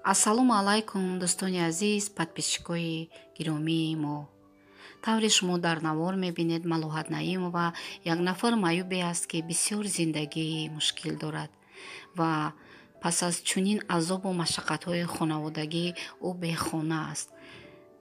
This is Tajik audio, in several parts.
Ассалому алайкум, дӯстони азиз, подписчикои гиромии мо. Тавре шумо дар навор мебинед, Малоҳат Наимова як нафар маъюбе аст, ки бисёр зиндагии мушкил дорад ва пас аз чунин азобу машаққатҳои хонаводагӣ ӯ бехона аст.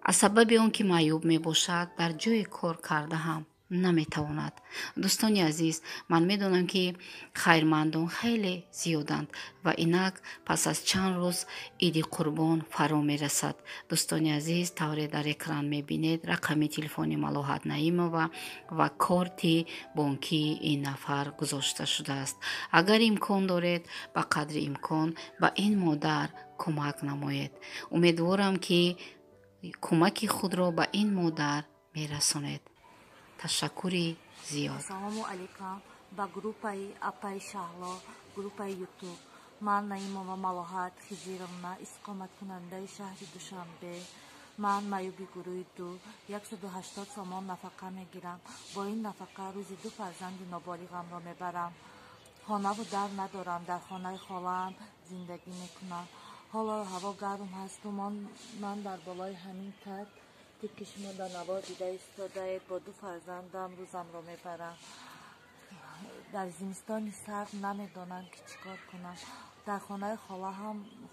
Аз сабаби он ки маъюб мебошад, дар ҷойи кор карда ҳам наметавонад. Дӯстони азиз, ман медонам, ки хайрмандон хеле зиёданд ва инак пас аз чанд рӯз Иди Қурбон фаро мерасад. Дӯстони азиз, тавре дар экран мебинед, рақами телефони Малоҳат Наимова ва корти бонкии ин нафар гузошта шудааст. Агар имкон доред, ба қадри имкон ба ин модар кӯмак намоед. Умедворам, ки кӯмаки худро ба ин модар мерасонед. Ташаккури зиёд. Ассалому алайкум ба группаи апаи Шаҳло, группаи Ютуб. Ман Наимова Малоҳат Хизировна, истиқоматкунандаи шаҳри Душанбе. Ман маъюби гурӯҳи ду, 180 сомон нафақа мегирам. Бо ин нафақа рӯзи ду фарзанди ноболиғамро мебарам. Хонаву дар надорам, дар хонаи холаам зиндагӣ мекунам. Ҳоло ҳаво гарм ҳасту ман дар болои ҳамин кат, тибқи шумо дар навор дида истодаед, бо ду фарзандам рӯзамро мебарам. Дар зимистони сард намедонам, ки чӣ кор кунам. Дар хонаи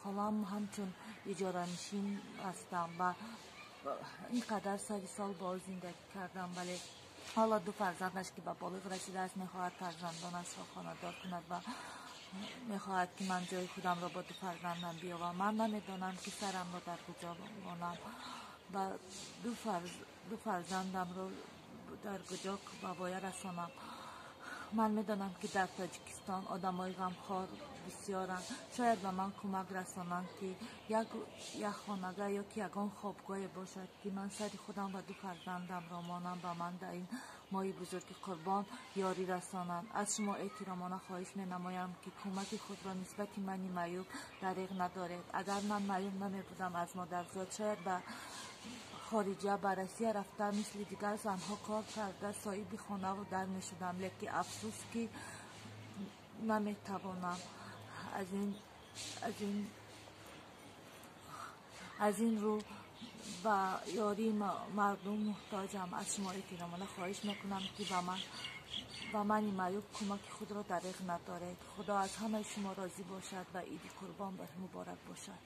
холаам ҳамчун иҷоранишин ҳастам ва ин қадар сари сол бо ӯ зиндагӣ кардам, вале ҳоло ду фарзандаш, ки ба болиғ расидааст, мехоҳад фарзандонашро хонадор кунад ва мехоҳад, ки ман ҷои худамро бо ду фарзандам биёвам. Ман намедонам, ки сарамро дар куҷо монам ва ду фарзандамро дар куҷо ба воя расонам. Ман медонам, ки дар Тоҷикистон одамои ғамхор бисёранд, шояд ба ман кӯмак расонанд, ки як хонага ё ки ягон хобгоҳе бошад, ки ман сари худам ва ду фарзандамро монам. Ба ман дар ин моҳи бузурги Қурбон ёрӣ расонанд. Аз шумо эҳтиромона хоҳиш менамоям, ки кӯмаки худро нисбати мани маъюб дариғ надоред. Агар ман маъюб намебудам аз модарзод, шояд ба хориҷа, ба Россия рафта, мисли дигар занҳо кор карда, соҳиби хонаву дар мешудам, лекин афсӯс, ки наметавонам. Аз ин рӯ ба ёрии мардум муҳтоҷам. Аз шумо эҳтиромона хоҳиш мекунам, ки ба мани маъюб кӯмаки худро дариғ надоред. Худо аз ҳамаи шумо розӣ бошад ва Иди Қурбон муборак бошад.